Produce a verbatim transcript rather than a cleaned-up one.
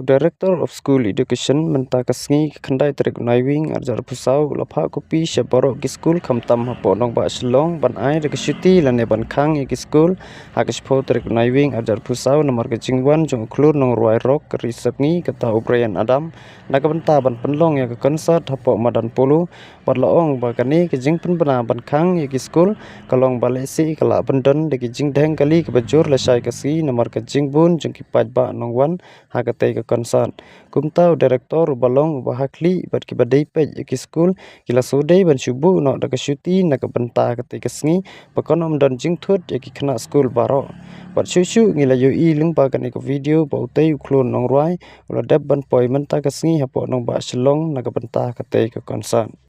Director of School Education mynta ka sngi ka khyndai tarik Naiwieng arhajar arphew saw u la phah kopi sha baroh ki skul khamtam hapoh nongbah Shillong ban ai da ka shuti lane ban khang ïa ki skul ha ka shiphew tarik Naiwieng arhajar arphew saw namar ka jingwan jong u khlur nongrwai rock ka Ri Sepngi kata u Bryan Adam na ka bynta ban pynlong ïa ka concert hapoh madan Polo. Bad la ong ba kane ka jingpynbna ban khang ïa ki skul ka long ba lehse ka lah ban don da ki jingdheng kali kaba jur lashai ka sngi namar ka jingbun jong ki paidbah nongwan ha katei ka concert. Kumta u director uba long uba ha khlieh bad kiba dei peit ïa ki skul ki la shu dei ban shu buh noh da ka shuti na ka bynta katei ka sngi ba kan ym don jingthut ïa ki khynnah skul baroh. Bad shuh shuh ngi la ïohi lyngba kane ka video ba utei u khlur nongrwai u la dep ban poi mynta ka sngi hapoh nongbah Shillong na ka bynta katei ka concert.